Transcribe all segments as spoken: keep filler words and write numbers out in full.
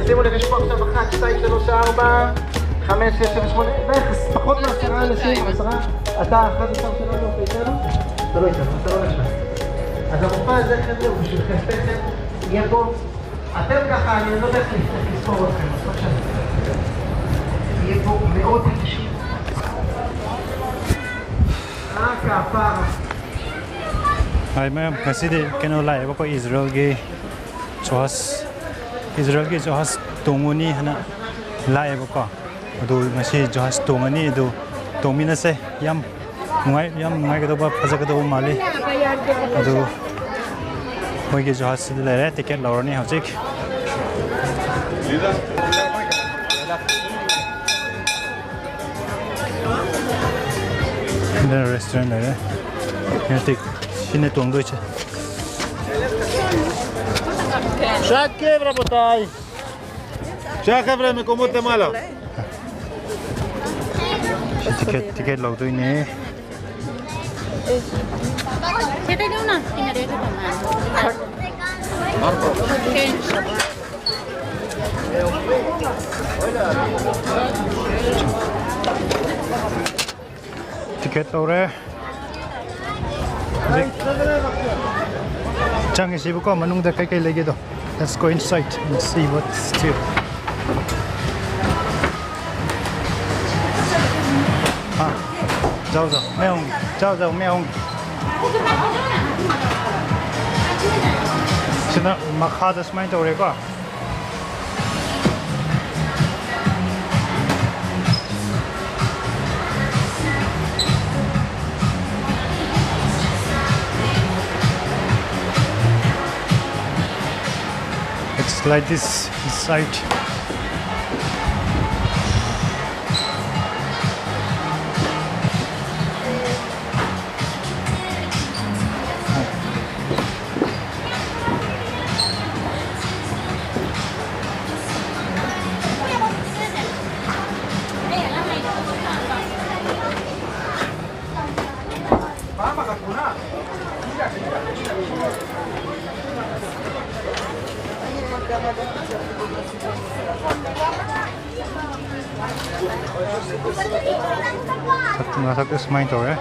שימו לב, יש פה עכשיו אחת, שתיים, שלוש, ארבע, חמש, שש, שבע, שמונה, בערך פחות מעשרה אנשים, עשרה, אתה אחד עשר שלנו, אתה איתנו? אתה לא איתנו, אתה לא נחשב. אז המופע הזה, חבר'ה, הוא בשבילכם, תכף יהיה פה, אתם ככה, אני לא יודע איך לספור אתכם, אז בבקשה. יהיה פה מאות אנשים. אה, כפרה. Ai, mayam, ngasi di keno lai bako Israel gi Johaz, Israel gi Johaz tonguni hana lai bako. Adu ngasi Johaz tonguni adu tongmina se yam ngai yam ngai kado ba paja kado mali. Adu hoi gi Johaz di lai ticket laurani hojik. Restaurant le. Yatik sine tongdoi che. Shakib, Rabotai. Shakib, Rabotai, ¿cómo te mala? Ticket, ticket lo doy ne. Ticket ꯇꯧꯔꯦ꯫ ꯍꯧꯖꯤꯛ ꯆꯪꯉꯁꯤꯕꯀꯣ, ꯃꯅꯨꯡꯗ ꯀꯩꯀꯩ ꯂꯩꯒꯦꯗꯣ꯫ Let's go inside and see what's here. Ah, जाओ, जाओ, मैं आऊंगी। जाओ, जाओ, मैं आऊंगी। ꯁꯤꯅ ꯃꯈꯥꯗ ꯁꯨꯃꯥꯏꯅ ꯇꯧꯔꯦꯀꯣ꯫ It's like this inside. ꯃꯊꯛꯇ ꯁꯨꯃꯥꯏꯅ ꯇꯧꯔꯦ꯫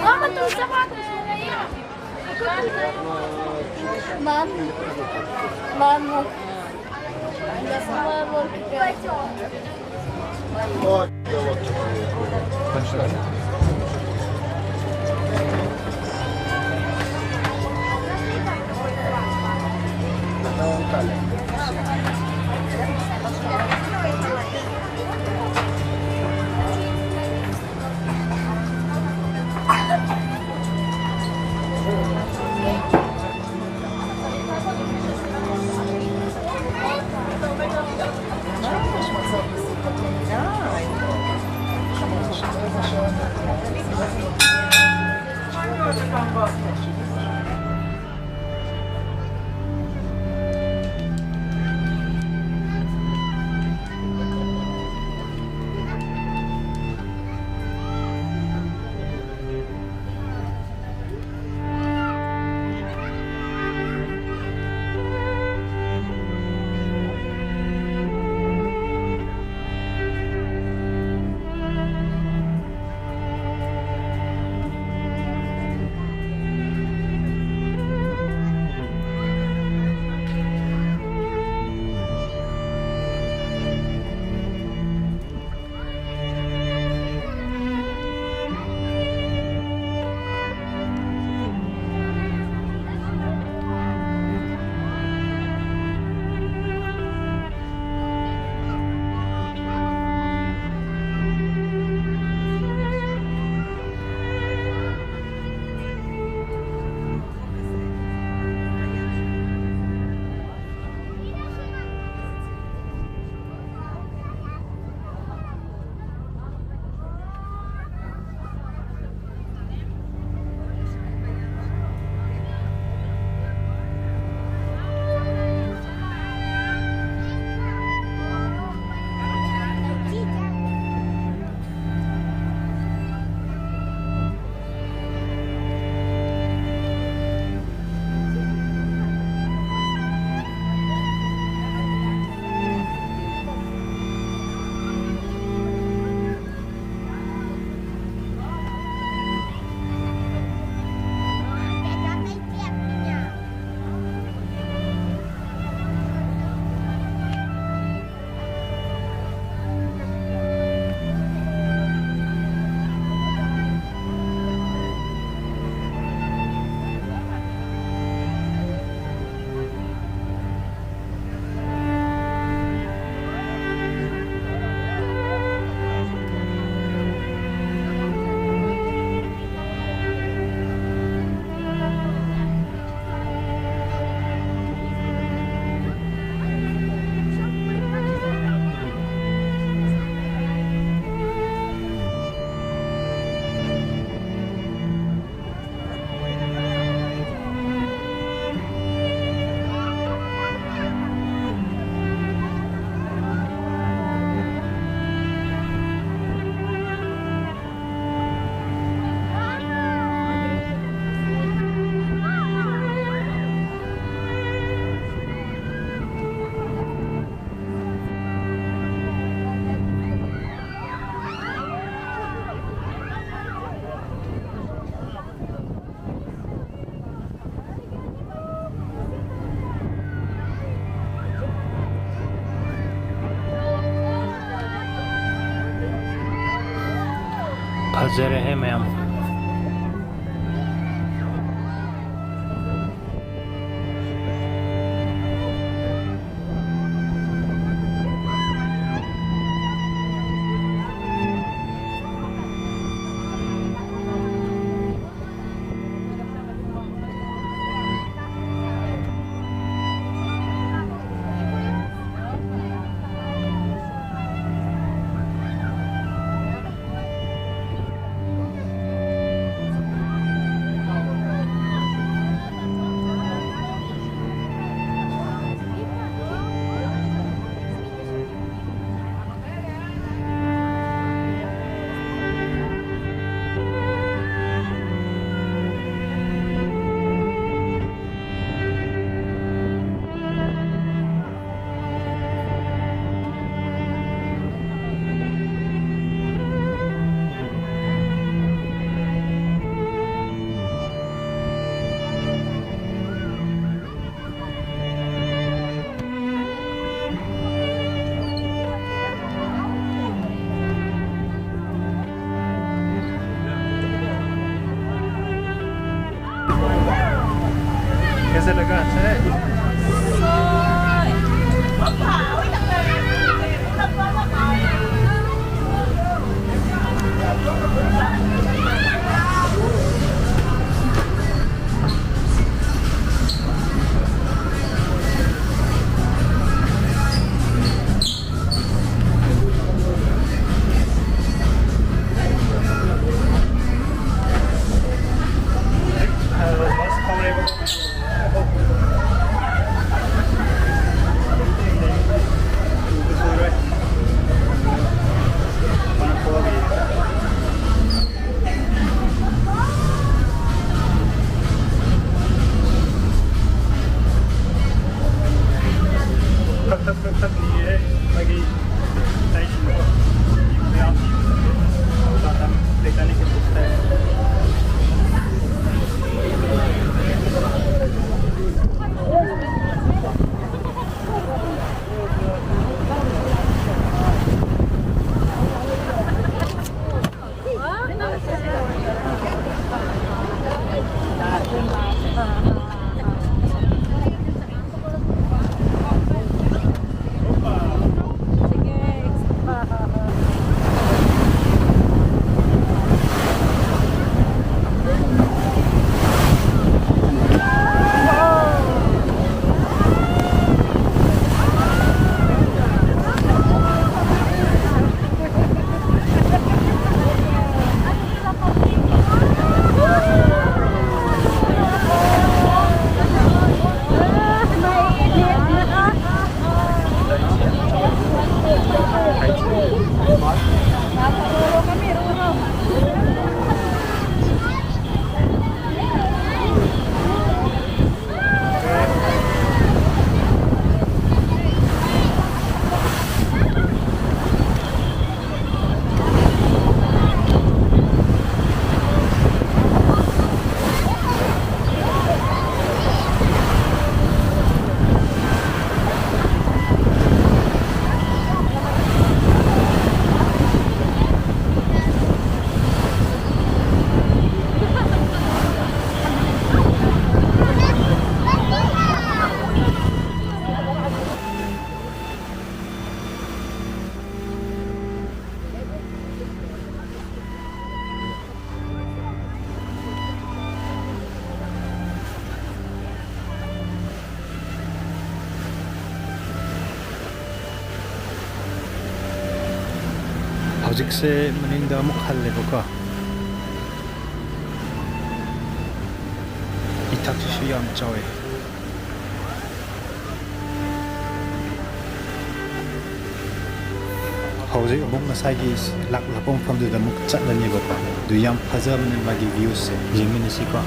Мама, там собака. Мама. Мама. Мама. ꯐꯖꯔꯦꯍꯦ ꯃꯌꯥꯝ꯫ कैसे लगा? अच्छा है? ꯈꯛ ꯊꯛ ꯈꯛ ꯊꯛ ꯅꯤꯔꯦ꯫ ꯃꯥꯒꯤ ꯂꯩꯇꯥꯅꯤ ꯀꯩꯁꯨ ꯇꯥꯏ꯫ ꯍꯧꯖꯤꯛꯁꯦ ꯃꯅꯤꯡꯗ ꯑꯃꯨꯛ ꯍꯜꯂꯦꯕꯀꯣ꯫ ꯏꯊꯛꯁꯤꯁꯨ ꯌꯥꯝ ꯆꯥꯎꯋꯦ꯫ ꯍꯧꯖꯤꯛ ꯑꯃꯨꯛ ꯉꯁꯥꯏꯒꯤ ꯂꯥꯛꯂꯛꯄ ꯃꯐꯝꯗꯨꯗ ꯑꯃꯨꯛ ꯆꯠꯂꯅꯦꯕꯀꯣ꯫ ꯑꯗꯨ ꯌꯥꯝ ꯐꯖꯕꯅꯦ ꯃꯥꯒꯤ viewꯁꯦ꯫ ꯌꯦꯡꯃꯤꯟꯅꯁꯤꯀꯣ꯫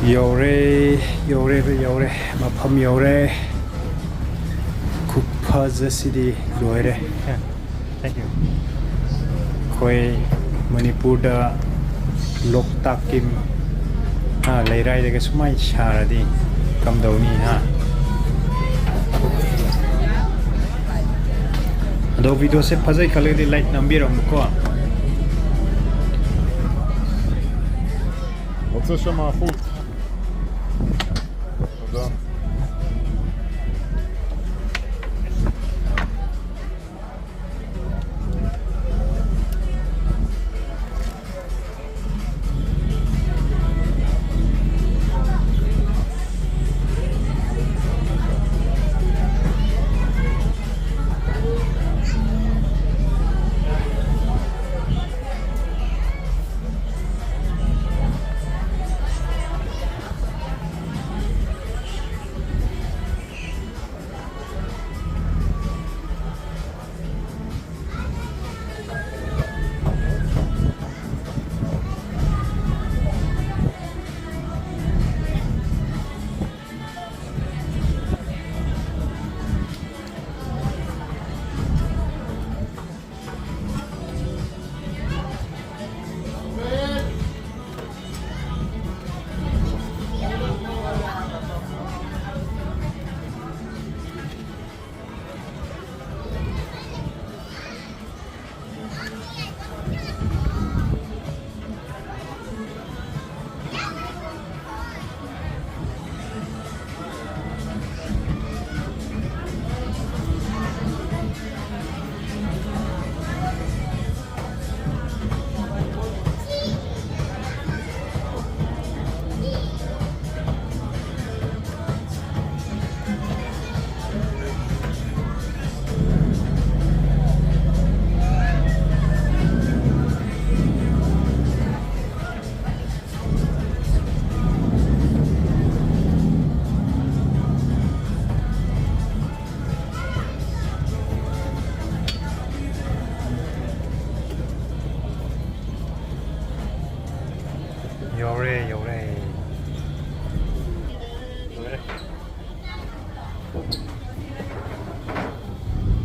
ꯌꯧꯔꯦ, ꯌꯧꯔꯦ, ꯌꯧꯔꯦ, ꯃꯐꯝ ꯌꯧꯔꯦ꯫ ꯈꯨꯐꯖꯁꯤꯗꯤ ꯂꯣꯏꯔꯦ꯫ Thank you. ꯑꯩꯈꯣꯏ ꯃꯅꯤꯄꯨꯔꯗ ꯂꯣꯛꯇꯥꯛꯀꯤ, ꯑꯥ, ꯂꯩꯔꯥꯏꯗꯒ ꯁꯨꯃꯥꯏꯅ ꯁꯥꯔꯗꯤ ꯀꯝꯗꯧꯅꯤ, ꯍꯥ? ꯑꯗꯣ videoꯁꯦ ꯐꯖꯩ ꯈꯜꯂꯒꯗꯤ like ꯅꯝꯕꯤꯔꯝꯃꯨꯀꯣ꯫ Оце ще має фут. Да.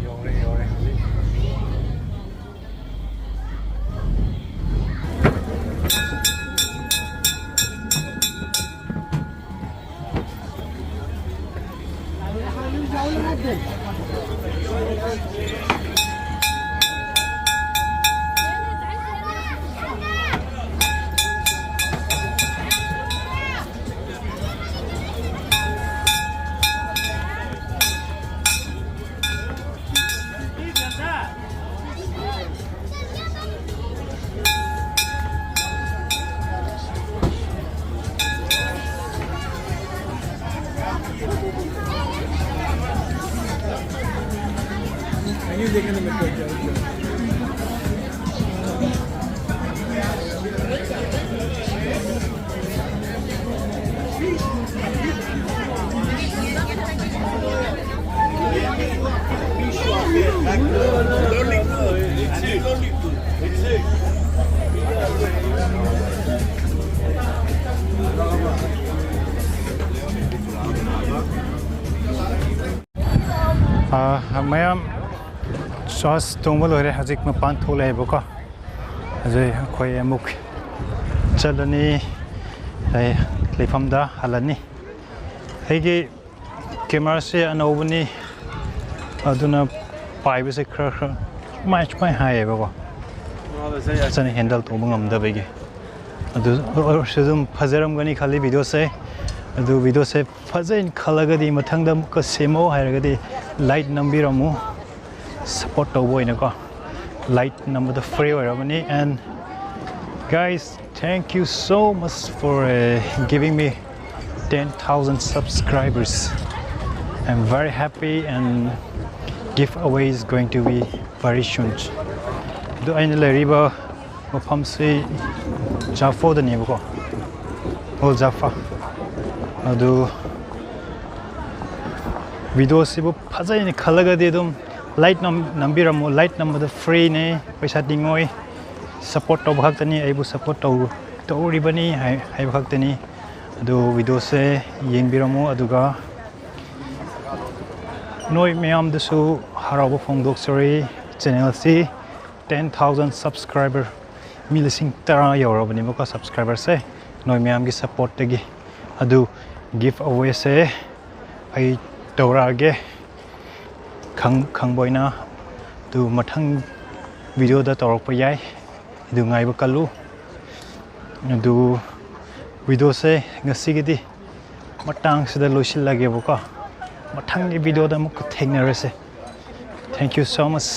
ꯌꯧꯔꯦ, ꯌꯧꯔꯦ ꯍꯧꯖꯤꯛ꯫ ꯑꯥ, ꯃꯌꯥꯝ ꯆꯔꯆ ꯇꯣꯡꯕ ꯂꯣꯏꯔꯦ, ꯍꯧꯖꯤꯛ ꯃꯄꯥꯟ ꯊꯣꯛꯂꯛꯑꯦꯕꯀꯣ꯫ ꯍꯧꯖꯤꯛ ꯑꯩꯈꯣꯏ ꯑꯃꯨꯛ ꯆꯠꯂꯅꯤ, ꯑꯩ ꯂꯩꯐꯝꯗ ꯍꯜꯂꯅꯤ꯫ ꯑꯩꯒꯤ ꯀꯦꯃꯦꯔꯥꯁꯦ ꯑꯅꯧꯕꯅꯤ, ꯑꯗꯨꯅ ꯄꯥꯏꯕꯁꯦ ꯈꯔ ꯈꯔ ꯁꯨꯃꯥꯏ ꯁꯨꯃꯥꯏ ꯍꯥꯏꯌꯦꯕꯀꯣ, ꯐꯖꯅ ꯍꯦꯟꯗꯜ ꯇꯧꯕ ꯉꯝꯗꯕꯒꯤ꯫ ꯑꯗꯨ ꯑꯣꯏꯔꯁꯨ ꯑꯗꯨꯝ ꯐꯖꯔꯝꯒꯅꯤ ꯈꯜꯂꯤ ꯚꯤꯗꯤꯑꯣꯁꯦ꯫ ꯑꯗꯨ ꯚꯤꯗꯤꯑꯣꯁꯦ ꯐꯖꯅ ꯈꯜꯂꯒꯗꯤ ꯃꯊꯪꯗ ꯑꯃꯨꯛꯀ ꯁꯦꯝꯃꯣ ꯍꯥꯏꯔꯒꯗꯤ ꯂꯥꯏꯛ ꯅꯝꯕꯤꯔꯝꯃꯨ, ꯁꯞꯄꯣꯔꯠ ꯇꯧꯕ ꯑꯣꯏꯅꯀꯣ꯫ ꯂꯥꯏꯛ ꯅꯝꯕꯗ ꯐ꯭ꯔꯤ ꯑꯣꯏꯔꯕꯅꯤ꯫ And guys, thank you so much for, uh, giving me ten thousand subscribers. I'm very happy and giveaway is going to be very soon. ꯑꯗꯨ ꯑꯩꯅ ꯂꯩꯔꯤꯕ ꯃꯐꯝꯁꯤ ꯖꯥꯐꯣꯗꯅꯦꯕꯀꯣ, ꯑꯣꯜ ꯖꯥꯐꯥ꯫ ꯑꯗꯨ ꯚꯤꯗꯤꯑꯣꯁꯤꯕꯨ ꯐꯖꯅ ꯈꯜꯂꯒꯗꯤ ꯑꯗꯨꯝ ꯂꯥꯏꯛ ꯅꯝ-, ꯅꯝꯕꯤꯔꯝꯃꯨ꯫ ꯂꯥꯏꯛ ꯅꯝꯕꯗ ꯐ꯭ꯔꯤꯅꯦ, ꯄꯩꯁꯥ ꯇꯤꯡꯉꯣꯏ꯫ ꯁꯞꯄꯣꯔꯠ ꯇꯧꯕ ꯈꯛꯇꯅꯤ, ꯑꯩꯕꯨ ꯁꯞꯄꯣꯔꯠ ꯇꯧ-, ꯇꯧꯔꯤꯕꯅꯤ ꯍꯥꯏ-, ꯍꯥꯏꯕ ꯈꯛꯇꯅꯤ꯫ ꯑꯗꯨ ꯚꯤꯗꯤꯑꯣꯁꯦ ꯌꯦꯡꯕꯤꯔꯝꯃꯨ, ꯑꯗꯨꯒ ꯅꯣꯏ ꯃꯌꯥꯝꯗꯁꯨ ꯍꯔꯥꯎꯕ ꯐꯣꯡꯗꯣꯛꯆꯔꯤ꯫ ꯆꯦꯅꯦꯜꯁꯤ ten thousand subscriber, ꯃꯤ ꯂꯤꯁꯤꯡ ꯇꯔꯥ ꯌꯧꯔꯕꯅꯦꯕꯀꯣ ꯁꯕꯁꯀ꯭ꯔꯥꯏꯕꯔꯁꯦ꯫ ꯅꯣꯏ ꯃꯌꯥꯝꯒꯤ ꯁꯞꯄꯣꯔꯠꯇꯒꯤ꯫ ꯑꯗꯨ ꯒꯤꯐ ꯑꯋꯦꯁꯦ ꯑꯩ ꯇꯧꯔꯛꯑꯒꯦ ꯈꯪ ꯈꯪꯕ ꯑꯣꯏꯅ꯫ ꯑꯗꯨ ꯃꯊꯪ ꯚꯤꯗꯤꯑꯣꯗ ꯇꯧꯔꯛꯄ ꯌꯥꯏ꯫ ꯑꯗꯨ ꯉꯥꯏꯕ ꯀꯜꯂꯨ꯫ ꯑꯗꯨ ꯚꯤꯗꯤꯑꯣꯁꯦ ꯉꯁꯤꯒꯤꯗꯤ ꯃꯇꯥꯡꯁꯤꯗ ꯂꯣꯏꯁꯤꯜꯂꯒꯦꯕꯀꯣ꯫ ꯃꯊꯪꯒꯤ ꯚꯤꯗꯤꯑꯣꯗ ꯑꯃꯨꯛꯀ ꯊꯦꯡꯅꯔꯁꯦ꯫ Thank you so much꯫